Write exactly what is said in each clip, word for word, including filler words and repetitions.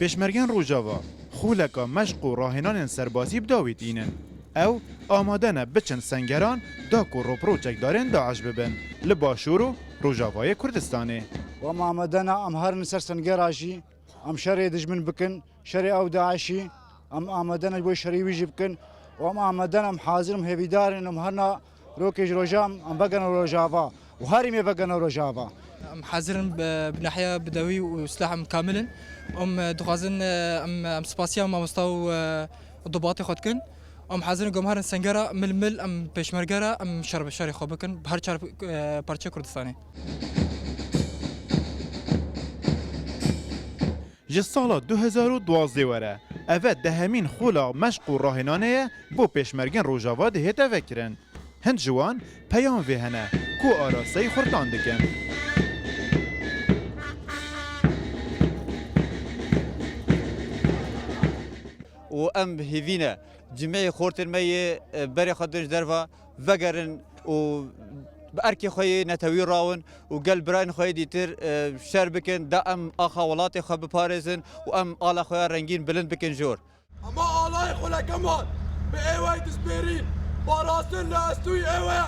Pêşmergên Rojava xoleka meşq û rahênanên serbazî bi dawî tînin. Ew amade ne biçin Sengeran da ku ropro çekdarên DAIŞ bibin li Başûr û Rojavayê Kurdistanê. Em amade ne em herin ser Sengera jî em şerê dijmin bikin, şerê ew DAIŞî, em amade ne ji bo şerê wî jî bikin û em amade ne em hazir in, em hêvîdar in, em herna rokê ji roja em, em vegerin Rojava û herî em ê vegerin Rojava. Em hazir in bi, bi nahiya bi dawî û silah em kamil in. Em, e, dixwazin, e, em, em spasiya mamosta û, e, û dibatê xwe dikin. Em hazir in ku em herin Sengera, mil mil, em pêşmerge re, em şer bi şerê xwe bikin, bi her çar, e, parçeyê Kurdistanê. Ji sala du hezar û duwazdeh were, eve dehemîn xola meşq û rahênanê ye bo pêşmergên Rojava dihête vekirin. Hin ji wan peyam vê hene ku arasteyî xurtan dikin. Û em hêvî ne cimeyê xortên me yê, e, berê xwe din ji derve vegerin û bi erkê xwe yê netewî rawin û gel birayên xwe yê dîtir, e, şer bikin, da em axa welatê xwe biparêzin û em ala xwe ya rengîn bilind bikin jor. Ema alayê xuleke man bi êwayî dispêrîn, parastin li estûyî êwe ye.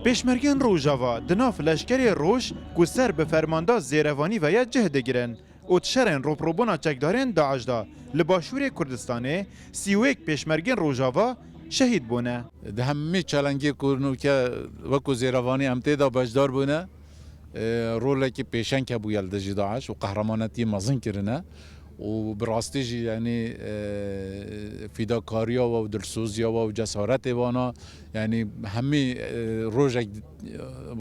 Pêşmergên Rojava di nav leşkerê Roj ku ser bi fermanda Zêrevanî ve ye cih digirin û di şerên roprobûna çekdarên DAIŞ de li Başûrê Kurdistanê sî û yek pêşmergên Rojava şehîd bûne. Di hemî çelengê ku nûke wekû Zêrevanî em tê de beşdar bûne, e, rolekî pêşeng hebûye li dijî DAIŞ û qehremanetiyê mezin kirine û bi rastî jî, yanî, e, fîdakariya we û dilsoziya we û cesaretê wana, yanî hemî, e, rojek, e,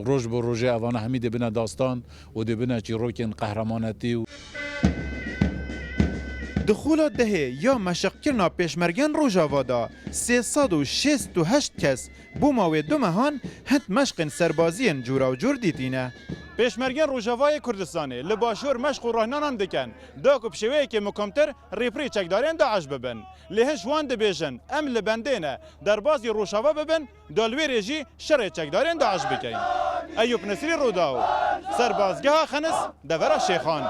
roj bo rojê evana hemî dibine dastan û dibine çîrokên qehremanetî û Di xola dehê ya meşqkirina pêşmergên Rojava de sê sed û şêst û heşt kes bûma wê du mehan hind meşqên serbaziyên cûrawcûr dîtîne. Pêşmergên Rojavayê Kurdistanê li Başûr meşq û rahnanan dikin, da ku bi şêweyekê mikomtir rîpirî çekdarên DAIŞ bibin. Lê hin ji wan dibêjin, em li bendê ne, derbazî Rojava bibin, da li wê rê jî şerê çekdarên DAIŞ bikin. Eyûp Nesrî, Rûdaw, serbazgeha Xenis, devera Şêxan.